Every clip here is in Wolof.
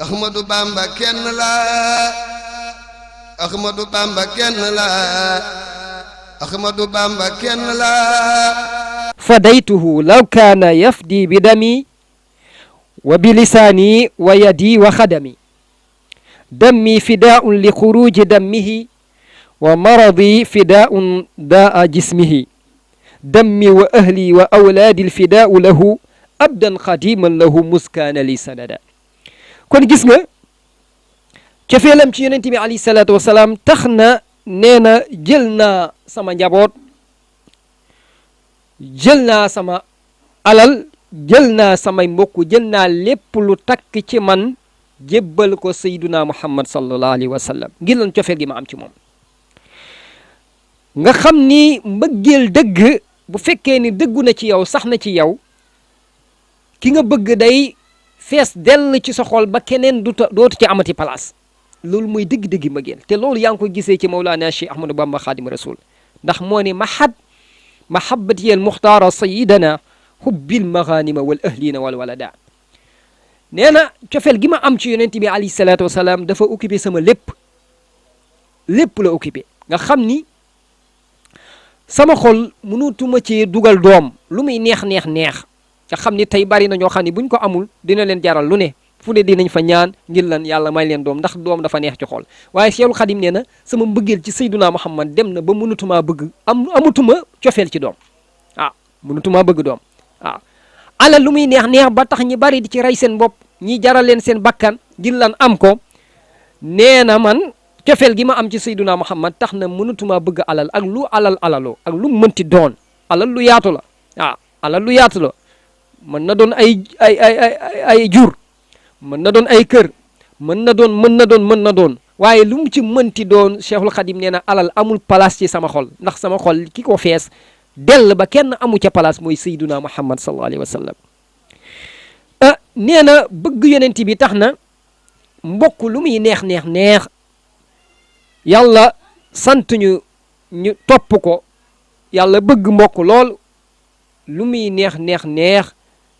Ahmadou Bamba kenn la Ahmadou Bamba kenn la Ahmadou Bamba kenn la فديته لو كان يفدي بدمي وبلساني ويدي وخدمي دمي فداء لخروج دمه ومرضي فداء داء جسمه دمي وأهلي وأولادي الفداء له أبدا قديما له مسكان لي سندا kon gis nga cofeelam ci yonent bi alayhi salaatu wasalaam tax na nee na jël naa sama njaboot jël naa sama alal jël naa samay mbokk jël naa lépp lu takk ci man jébbal ko sayyiduna muhammad sallallahu alayhi wa sallam ngir lan cofeel gi ma am ci moom nga xam ni mbëggeel dëgg bu fekkee ni dëggu na ci yow sax na ci yow ki nga bëgg day fees dell ci sa xol ba keneen dootu ci amati place loolu mooy dëgg-dëgg mbëggeel te loolu yaa ngi ko gisee ci Mawlana Cheikh Ahmadou Bamba Xaadim Rasul ndax moo ne mahabbati al muxtaara sayidana hubbil maghanima wal ahlina wal walada nee na cofeel gi ma am ci yonent bi alayhi salaatu wasalaam dafa occupé sama lépp la occupé nga xam ni sama xol mënutuma ci dugal doom lu muy neex nga xam ni tey bari na ñoo xam ne buñ ko amul dina leen jaral lu ne fu ne dinañ fa ñaan ngir lan yàlla may leen doom ndax doom dafa neex ci xol waaye Cheikhul Khadim nee na sama mbëggeel ci Seydina Muhammad dem na ba mënatumaa bëgg amutuma cofeel ci doom mënatumaa bëgg doom alal lu muy neex ba tax ñi bari di ci rey seen bopp ñi jaral leen seen bakkan ngir lan am ko nee na man cofeel gi ma am ci Seydina Muhammad tax na mënatumaa bëgg alal ak lu alaloo ak lu mënti doon alal lu yaatu la alal lu yaatu la mën na doon ay jur mën na doon ay kër mën na doon waaye lu mu ci mënti doon Cheikhul Khadim nee na alal amul place ci sama xol ndax sama xol ki ko fees dell ba kenn amu ca place mooy Seydina Muhammad sallallahu alayhi wa sallam nee na bëgg yonent bi tax na mbokk lu muy neex yàlla sant ñu topp ko yàlla bëgg mbokk lool lu muy neex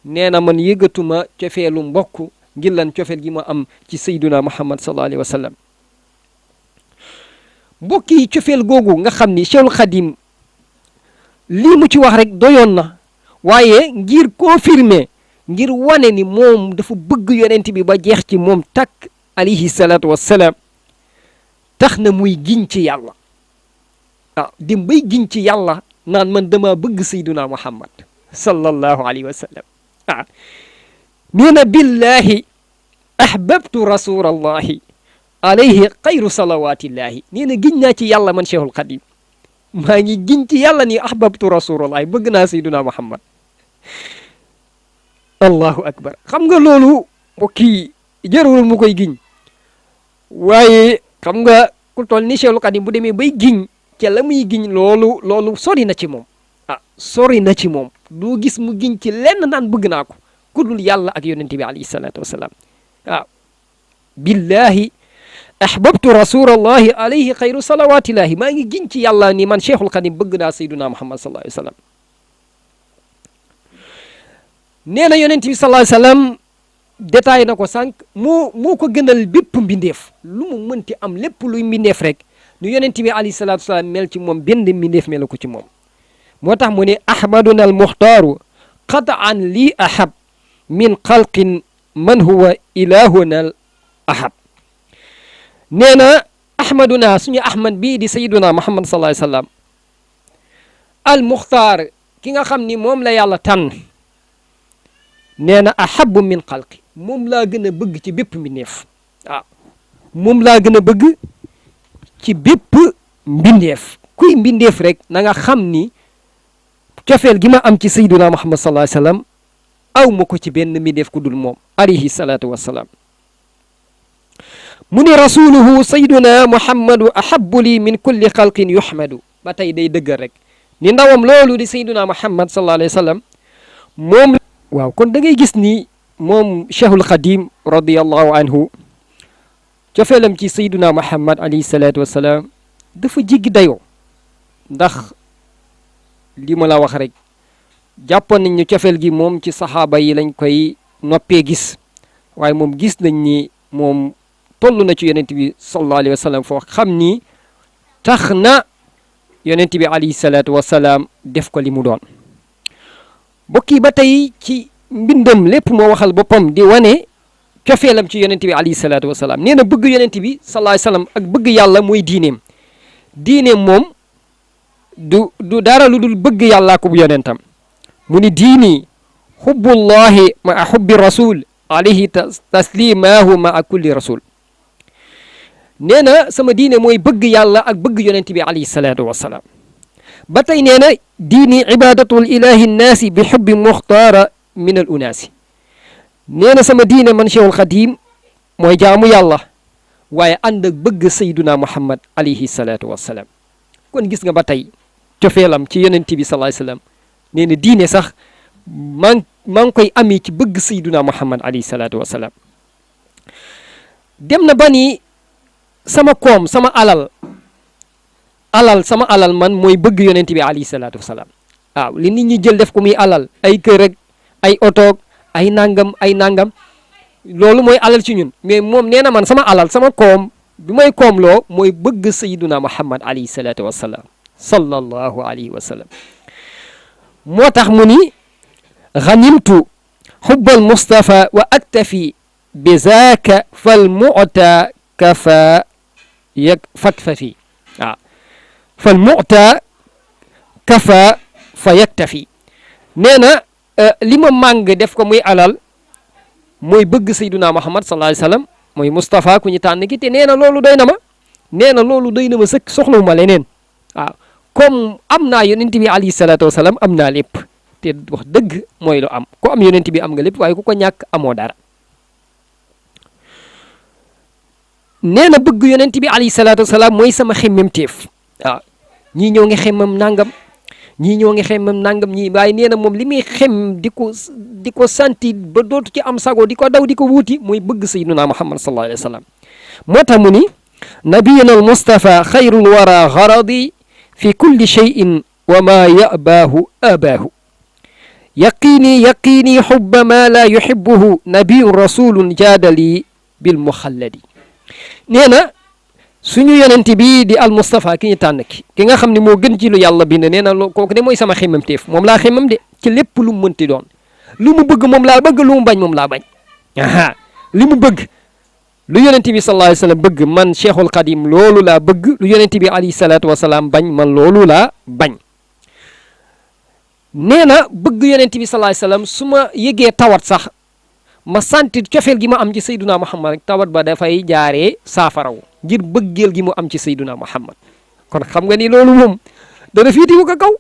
nee na man yëgatuma cofeelu mbokk ngir lan cofeel gi ma am ci sayduna muhammad sallallahu alayhi wa sallam mbokk yi cofeel googu nga xam ni Cheikhul Khadim lii mu ci wax rek doyoon na waaye ngir confirmer ngir wane ni moom dafa bëgg yonent bi ba jeex ci moom takk alayhi salaatu wassalaam tax na muy giñ ci yàlla dim bay giñ ci yàlla naan man dama bëgg sayduna muhammad sallallahu alayhi wa sallam nee na billahi ahbabtu rasulallahi alayhi xayru salawatillahi nee na giñ naa ci yàlla man Cheikhul Khadim maa ngi giñ ci yàlla ni ahbabtu rasulallahi bëgg naa sayduna muhammad allahu akbar xam nga loolu mbokki jërul mu koy giñ waaye xam nga ku toll ni Cheikhul Khadim bu demee bay giñ ca la muy giñ loolu sori na ci moom sori na ci moom doo gis mu giñ ci lenn naan bëgg naa ko ku dul yàlla ak yonente bi alayhi salaatu wasalaam billahi ahbabtu rasulallahi alayhi xayru salawatillahi maa ngi giñ ci yàlla ni man Cheikhul Khadim bëgg naa sayduna muhammad sallallahu alayhi wa sallam nee na yonente bi sallallahu alayhi wa sallam détaillé na ko sànq moo ko gënal bépp mbindeef lu mu mënti am lépp luy mbindeef rek nu yonente bi alayhi salaatu wasalaam mel ci moom benn mbindeef mel ko ci moom moo tax mu ne ahmaduna al muxtaaru qataan lii ahab min xalqin man huwa ilahuna al ahab nee na ahmaduna suñu ahmad bii di sayiduna muhammad sallallahu alayhi wa sallam al muxtaar ki nga xam ni moom la yàlla tànn nee na ahabu min xalqi moom laa gën a bëgg ci bépp mbindeef moom laa gën a bëgg ci bépp mbindeef kuy mbindeef rek na nga xam ni cofeel gi ma am ci sayduna muhammad sallallahu alayhi wa sallam aw ma ko ci benn mbindeef ku dul moom alayhi salaatu wassalaam mu ne rasuluhu sayduna muhammadu ahabu li min kulli xalqin yuhmadu ba tey day dëggal rek ni ndawam loolu di sayduna muhammad sallallahu alayhi wa sallam moom waaw kon da ngay gis ni moom Cheikhul Khadim radiyallahu anhu cofeelam ci sayduna muhammad alayhi salaatu wassalaam dafa jéggi dayoo ndax li ma la wax rek jàppoon nañ ñu cofeel gi moom ci saxaaba yi lañ koy noppee gis waaye moom gis nañ ni moom toll na ci yonent bi sallallahu alayhi wa sallam foo xam ni tax na yonent bi alayhi salaatu wa salaam def ko li mu doon. mbokk yi ba tey ci mbindam lépp moo waxal boppam di wane cofeelam ci yonent bi alayhi salaatu wa salaam nee na bëgg yonent bi sallallahu alayhi wa sallam ak bëgg yàlla mooy diineem moom du dara lu dul bëgg yàllaa ko bu yonentam mu ni diini xubbullahi maa xubbi rasul alayhi taslimaahu maa kulli rasul nee na sama diine mooy bëgg yàlla ak bëgg yonent bi alayhi salaatu wasalaam ba tey nee na diini ibadatul ilahi nnaasi bi xubbi muxtaara min al unaasi nee na sama diine man Cheikhul Xadim mooy jaamu yàlla waaye ànd ak bëgg sayduna muhammad alayhi salaatu wasalaam kon gis nga ba tey cofeelam ci yonent bi sallallahu alayhi wasallam nee na diine sax maa ngi koy amee ci bëgg sayduna muhammad alayhi salaatu wasalaam dem na ba ni sama koom sama alal man mooy bëgg yonent bi alayhi salaatu wasalaam waaw li nit ñi jël def ko muy alal ay kër ak ay otoog ay nangam loolu mooy alal ci ñun mais moom nee na man sama alal sama koom bi may koomloo mooy bëgg sayyiduna muhammad alayhi salaatu wasalaam sallallahu alayhi wa sallam moo tax mu ni ghanimtu xubbal mustafa wa aktafi bi zaaka fal mu'ta kafa yak fakfafi waaw fal mu'ta kafa fa yaktafi nee na li ma màng def ko muy alal mooy bëgg sayduna muhammad sallallahu alayhi wasallam mooy Moustapha ku ñu tànn ki te nee na loolu doy na ma nee na loolu doy na ma sëkk soxlawuma leneen waaw comme am naa yonent bi alayhi salaatu wasalaam am naa lépp te wax dëgg mooy lu am ku am yonent bi am nga lépp waaye ku ko ñàkk amoo dara nee na bëgg yonent bi alayhi salaatu wasalaam mooy sama xemmemteef waaw ñii ñoo ngi xemmam nangam ñii ñoo ngi xemmam nangam ñii waaye nee na moom li muy xem di ko santi ba dootu ci am sago di ko daw di ko wuuti mooy bëgg sayyiduna muhammad sallallahu alayhi wa sallam moo tax mu ni nabiyuna al mustafa xayrul wara garadi fi kulli cheyin wa ma yabaahu abaahu yaqini xubba ma la yuxibuhu nabiyun rasulun jaadali bil muxalladi nee na suñu yonent bi di al Mustafa ki ñu tànn ki nga xam ne moo gën ci lu yàlla bind nee na kooku de mooy sama xemmemteef moom laa xemmem de ci lépp lu mu mënti doon lu mu bëgg moom laa bëgg lu mu bañ moom laa bañ aha li mu bëgg lu yonent bi sallallahu alayhi wa sallam bëgg man Cheikhul Xadim loolu laa bëgg lu yonent bi alayhi salaatu wa salaam bañ man loolu laa bañ nee na bëgg yonent bi sallallahu alayhi wa sallam su ma yëgee tawat sax ma sentir cofeel gi ma am ci sayduna muhammad rek tawat ba dafay jaaree saafaraw ngir bëggeel gi mu am ci sayduna muhammad kon xam nga ni loolu moom dana fiitiwu ko kaw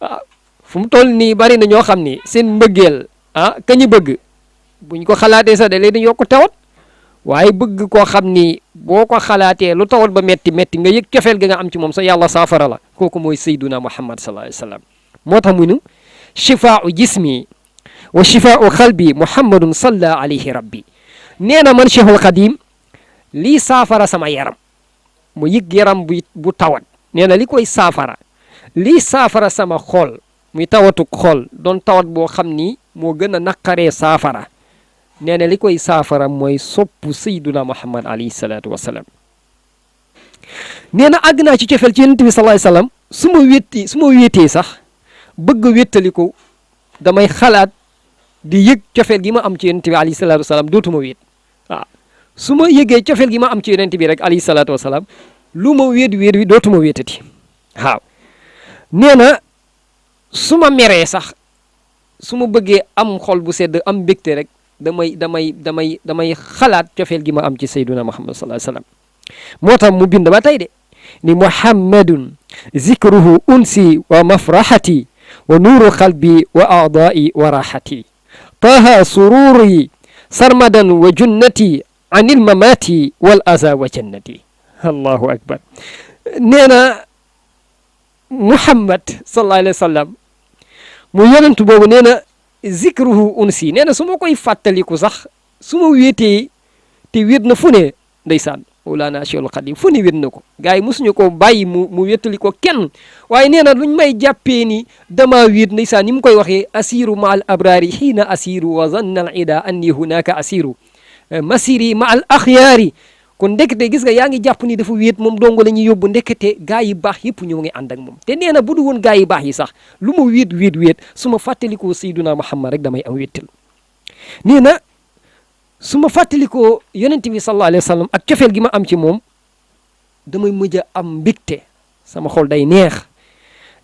ah fu mu toll nii bari na ñoo xam ni seen mbëggeel ka ñu bëgg buñ ko xalaatee sax da leen di yokk tawat waaye bëgg koo xam ni boo ko xalaatee lu tawat ba metti nga yëg cofeel gi nga am ci moom sa yàlla saafara la kooku mooy sayduna muhammad sallallahu alayhi wa sallam moo tax mu nu shifaau jismi wa shifaau xalbi muhammadun salla alayhi rabbi nee na man Cheikhul Xadim lii saafara sama yaram mu yëg yaram bu tawat nee na li koy saafara lii saafara sama xol muy tawatuk xol doon tawat boo xam ni moo gën a naqaree saafara nee na li koy saafara mooy soppu sayduna muhammad alayhi salaatu wasalaam nee na àgg naa ci cofeel ci yonent bi sallallahu alayhi wasallam su ma wéetee sax bëgg a wéttali ko damay xalaat di yëg cofeel gi ma am ci yonent bi alayhi salaatu wasalaam dootuma wéet waaw su ma yëgee cofeel gi ma am ci yonent bi rek alayhi salaatu wasalaam lu ma wéet wi dootuma wéetati waaw nee na su ma meree sax su ma bëggee am xol bu sedd am mbégte rek damay xalaat cofeel gi ma am ci sayduna muhammad sallallahu alayhi wasallam moo tax mu bind ba tey de ni muhammadun zikruhu unsi wa mafrahati wa nuuru qalbi wa aadai wa raxati taha sururi sarmadan wa junnati anil mamati wal aza wa jannati allahu akbar nee na muhammad sallallahu alayhi wa sallam mu yonentu boobu nee na zikruhu unsi nee na su ma koy fàttaliku sax su ma wéetee te wéet na fu ne ndeysaan Mawlana Cheikhul Khadim fu ne wét na ko gars yi mosuñu ko bàyyi mu wéttali ko kenn waaye nee na luñ may jàppee ni dama wéet ndeysaan ni mu koy waxee asiru ma al abrari xiina asiru wa zanna al ida anni hunaka asiru masiri ma al axyaari kon ndekete gis nga yaa ngi jàpp ni dafa wéet moom dongo la ñuy yóbbu ndekete gaa yi baax yëpp ñoo ngi ànd ak moom te nee na bu du woon gaa yi baax yi sax lu ma wéet su ma fàttalikoo Seyduna Muhammad rek damay am wéttal nee na su ma fàttalikoo yonent bi sallallahu alayhi wa sallam ak cofeel gi ma am ci moom damay mujj a am mbégte sama xol day neex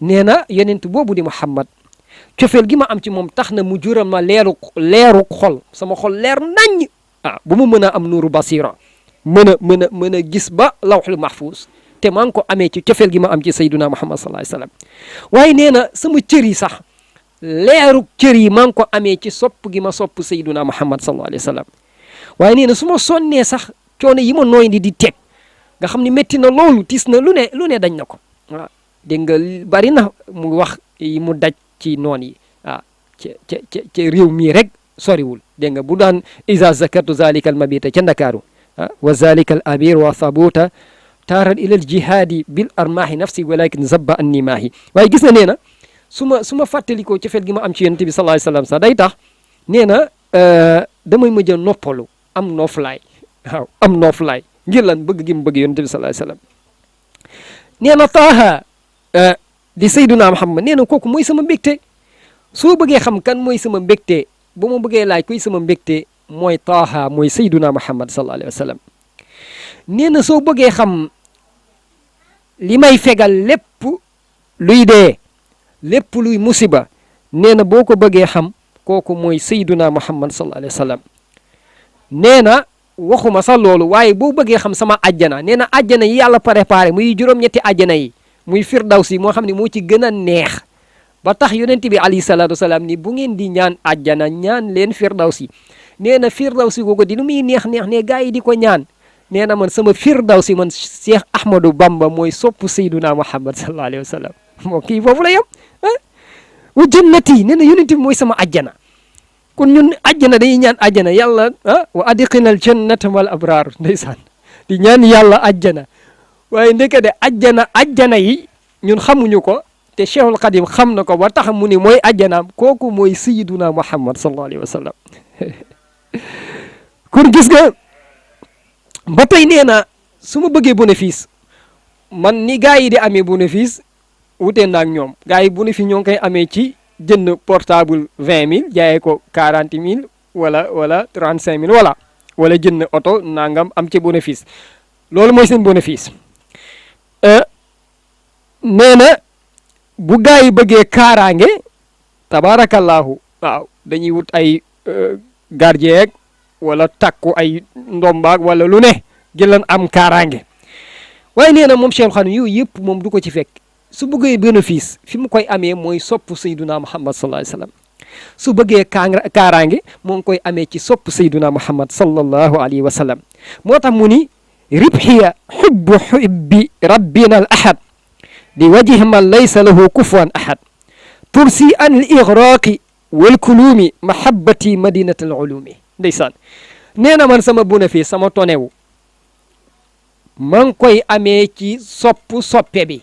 nee na yonent boobu di Muhammad cofeel gi ma am ci moom tax na mu jural ma leeru xol sama xol leer naññ bu ma mën a am nuuru basira mën a gis ba lawxul mahfuus te maa ngi ko amee ci cofeel gi ma am ci sayduna Muhammad sallallahu alayhi wa sallam waaye nee na sama cër yi sax leeru cër yi maa ngi ko amee ci sopp gi ma sopp sayduna Muhammad sallallahu alayhi wa sallam waaye nee na su ma sonnee sax coono yi ma nooy di teg nga xam ne métti na loolu tiis na lu ne dañ na ko waaw dégg nga bari na mu wax yi mu daj ci noon yi ca réew mii rek soriwul dégg nga bu daan isa zakartu zalika al mabita ca Ndakaaru wa zalika al abir wa sabuta taaran ila al jihadi bil armaahi nafsi walakin zabba anni maahi waaye gis na nee na su ma fàttalikoo ci fel gi ma am ci yonent bi sallallahu alayhi wasallam sax day tax nee na damay mujj a noppalu am nooflaay am nooflaay ngir lan bëgg gi mu bëgg yonent bi sallallahu alayhi wasallam nee na taaha di sayduna Muhammad nee na kooku mooy sama mbégte soo bëggee xam kan mooy sama mbégte bu ma bëggee laaj kuy sama mbégte mooy taaha mooy sayduna Muhammad sallallahu alayhi wa sallam nee na soo bëggee xam li may fegal lépp luy dee lépp luy musiba nee na boo ko bëggee xam kooku mooy sayduna Muhammad sallallahu alayhi wa sallam nee na waxuma sax loolu waaye boo bëggee xam sama ajjana nee na ajjana yi yàlla préparé muy juróom-ñetti ajjana yi muy firdawsi moo xam ne moo ci gën a neex ba tax yonent bi alayhi salaatu wasalaam ni bu ngeen di ñaan ajjana ñaan leen firdawsi nee na firdawsi googu di lu muy neex ne gaa yi di ko ñaan nee na man sama firdawsi man Cheikh Ahmadou Bamba mooy sopp sayduna Muhammad sallallahu alayhi wa sallam moo kii foofu la yem wa jannati nee na yonent bi mooy sama ajjana kon ñun ajjana dañuy ñaan ajjana yàlla wa adqinal jannata wal abrar ndeysaan di ñaan yàlla ajjana waaye ndekete ajjana yi ñun xamuñu ko te Cheikhul Khadim xam na ko ba tax mu ni mooy ajjanaam kooku mooy sayyiduna Muhammad sallallahu alayhi wa sallam kon gis nga ba tey nee na su ma bëggee bénéfice man ni gaa yi di amee bénéfice wutee naag ñoom gaa yi bénéfice ñoo ngi koy amee ci jënd portable 20 000 jaayee ko 40 000 wala 35 000 wala jënd oto nangam am ci bénéfice loolu mooy seen bénéfice nee na bu gaa yi bëggee kaaraange tabarakallahu waaw dañuy wut ay gardien wala takku ay ndombaag wala lu ne jëlan am kaaraange waaye nee na moom Cheikh Khadim yooyu yëpp moom du ko ci fekk su bëggee bénéfice fi mu koy amee mooy sopp sayduna Muhammad sallallahu alayhi wa sallam su bëggee kaaraange moo ngi koy amee ci sopp sayduna Muhammad sallallahu alayhi wa sallam moo tax mu ni ribxiya xubbi rabbina al ahad di wajih man laysa lahu kufuwan ahad tursi an al igraqi wal kulumi mahabbati madinat al ulumi ndeysaan nee na man sama bénéfice sama tonewu maa ngi koy amee ci soppe bi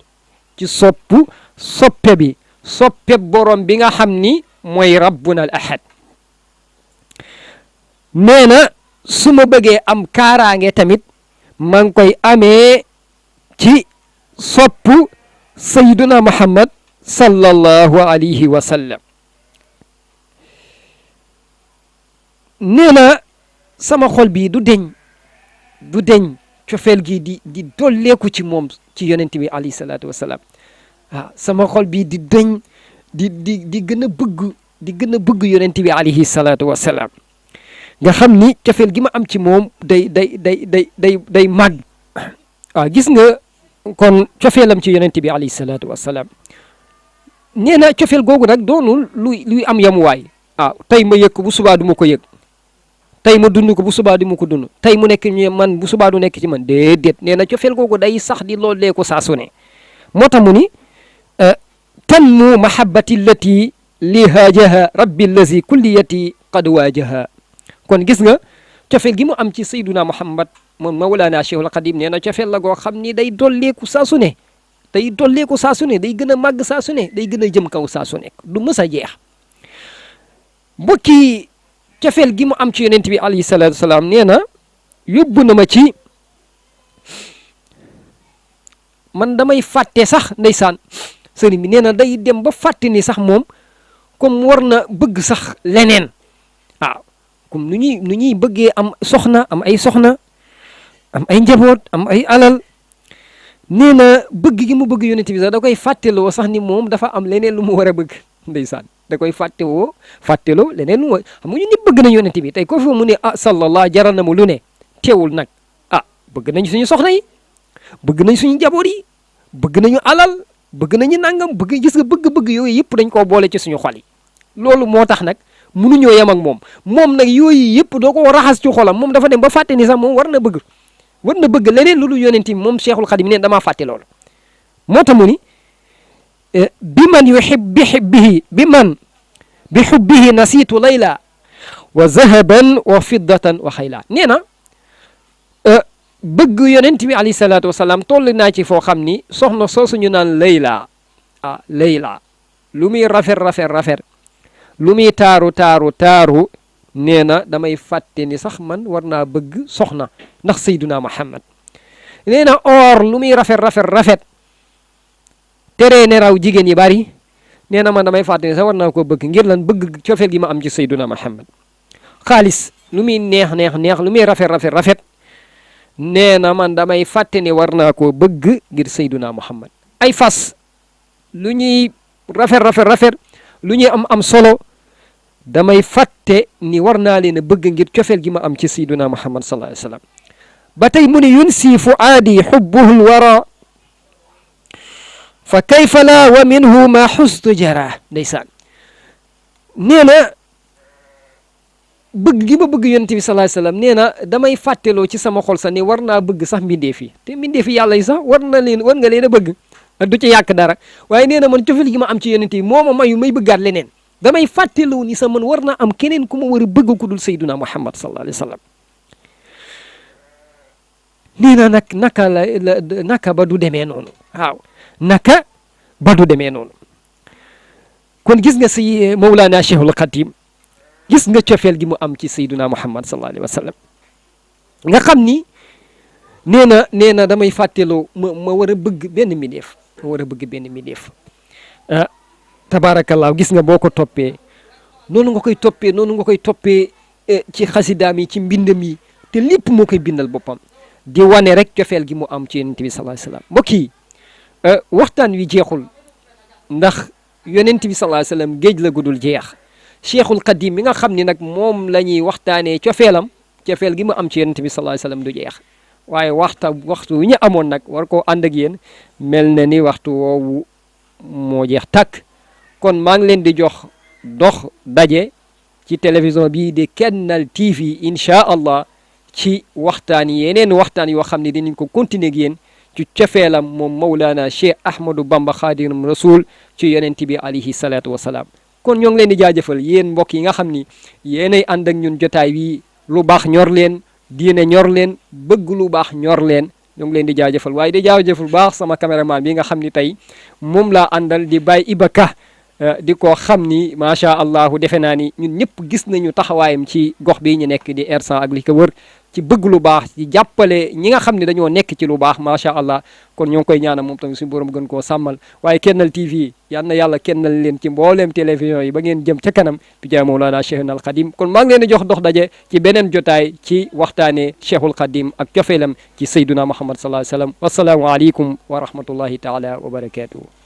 ci soppe bi soppe borom bi nga xam ni mooy rabbuna al ahad nee na su ma bëggee am kaaraange tamit maa ngi koy amee ci soppu sayyiduna Muhammad sallallahu alayhi wa sallam nee na sama xol bii du deñ cofeel gi di dolleeku ci moom ci yonent bi alayhi salaatu wa salaam sama xol bii di deñ di gën a bëgg yonent bi alayhi salaatu wa salaam nga xam ni cofeel gi ma am ci moom day màgg gis nga kon cofeelam ci yonent bi alayhi salaatu wa salaam nee na cofeel googu nag doonul luy am yamuwaay tey ma yëg ko bu subaa du ma ko yëg tey ma dund ko bu subaa du ma ko dund tey mu nekk ñu man bu subaa du nekk ci man déedéet nee na cofeel googu day sax di loolee ko saa su ne moo tax mu ni tanmu mahabbati allati li haajaha rabbi allazi kulliyati qad waajaha kon gis nga cofeel gi mu am ci sayduna Muhammad moom mawlaana Cheikhul Khadim nee na cofeel la goo xam ni day dolleeku saa su ne day dolleeku saa su ne day gën a màgg saa su ne day gën a jëm kaw saa su ne du mës a jeex mbokki cofeel gi mu am ci yonent bi alayhi salaatu wasalaam nee na yóbbu na ma ci man damay fàtte sax ndeysaan sëriñ bi nee na day dem ba fàtte ni sax moom comme war na bëgg sax leneen waaw comme nu ñuy bëggee am soxna am ay soxna am ay njaboot am ay alal nee na bëgg gi mu bëgg yonent bi sax da koy fàtteloo sax ni moom dafa am leneen lu mu war a bëgg ndeysaan da koy fàtteloo leneen lu mu xam nga ñu ñëpp bëgg nañ yonent bi tey ko fi mu ne sallallahu jaral na mu lu ne teewul nag bëgg nañ suñu soxna yi bëgg nañ suñu njaboot yi bëgg nañu alal bëgg nañu nangam bëgg gis nga bëgg-bëgg yooyu yëpp dañ koo boole ci suñu xol yi loolu moo tax nag mënuñoo yem ak moom nag yooyu yëpp doo ko raxas ci xolam moom dafa dem ba fàtte ni sax moom war na bëgg leneen lu dul yonent bi moom Cheikhul Khadim neen damaa fàtte loolu moo tax mu ni bi man bi xubbihi nasiitu layla wa zahaban wa fiddatan wa xayla nee na bëgg yonent bi alayhi salaatu wasalaam toll naa ci foo xam ni soxna soosu ñu naan layla layla lu muy rafet lu muy taaru nee na damay fàtte ni sax man war naa bëgg soxna ndax sayduna Muhammad nee na or lu muy rafet teree ne raw jigéen yi bari nee na man damay fàtte ni sax war naa ko bëgg ngir lan bëgg cofeel gi ma am ci sayduna Muhammad xaalis lu muy neex lu muy rafet nee na man damay fàtte ni war naa koo bëgg ngir sayduna Muhammad ay fas lu ñuy rafet lu ñuy am solo damay fàtte ni war naa leen a bëgg ngir cofeel gi ma am ci sayduna Muhammad sallallahu alayhi wa sallam ba tey mu ne yunsi fuaadi xubbuhu lwara fa kayfa la wa minhu ma xustu jara ndeysaan nee na bëgg gi ma bëgg yonent bi sallallahu alayhi wasallam nee na damay fàtteloo ci sama xol sax ni war naa bëgg sax mbindeef yi te mbindeef yi yàlla yi sax war nga leen a bëgg du ci yàq dara waaye nee na man cofeel gi ma am ci yonent yi moo ma mayu may bëggaat leneen damay fàtteloo ni sax man war naa am keneen ku ma war a bëgg ku dul sayyiduna Muhammad sallallahu alayhi wasallam nee na nag naka ba du demee noonu waaw naka ba du demee noonu kon gis nga si Mawlana Cheikhul Khadim gis nga cofeel gi mu am ci sayduna Muhammad sallallahu alayhi wa sallam nga xam ni nee na damay fàtteloo ma war a bëgg benn mbindeef tabaarakallaa gis nga boo ko toppee noonu nga koy toppee ci xasidaam yi ci mbindam yi te lépp moo koy bindal boppam di wane rek cofeel gi mu am ci yonent bi sallallahu alayhi wa sallam mbokk yi waxtaan wi jeexul ndax yonent bi sallallahu alayhi wa sallam géej la gudul jeex Cheikhul Khadim mi nga xam ni nag moom la ñuy waxtaanee cofeel gi mu am ci yonent bi sallallahu alayhi wasallam du jeex waaye waxtu wu ñu amoon nag war koo ànd ak yéen mel na ni waxtu woowu moo jeex tàkk kon maa ngi leen di jox dox daje ci télévision bii di Kenlatv TV incha allah ci yeneen waxtaan yoo xam ne dinañ ko continuer ak yéen ci cofeelam moom Mawlana Cheikh Ahmadou Bamba Khadim Rasoul ci yonent bi alayhi salaatu wasalaam kon ñoo ngi leen di jaajëfal yéen mbokk yi nga xam ni yéenay ànd ak ñun jotaay wi lu baax ñor leen diine ñor leen bëgg lu baax ñor leen ñoo ngi leen di jaajëfal waaye di jaajëfal baax sama caméraman bi nga xam ni tey moom laa àndal di Baye Ibaka di ko xam ni macha allah defe naa ni ñun ñëpp gis nañu taxawaayam ci gox bi ñu nekk di R100 ak li ko wër ci bëgg lu baax ci jàppale ñi nga xam ne dañoo nekk ci lu baax macha allah kon ñoo ngi koy ñaanal moom tamit suñu borom gën koo sàmmal waaye Kenlatv TV yal na yàlla kennal leen ci mbooleem télévision yi ba ngeen jëm ca kanam bi jaay Mawlana Cheikhul Khadim kon maa ngi leen di jox dox daje ci beneen jotaay ci waxtaanee Cheikhul Khadim ak cofeelam ci sayduna Muhammad sallallahu alayhi wa sallam wasalaamu aleykum wa rahmatullahi taala wa barakatuhu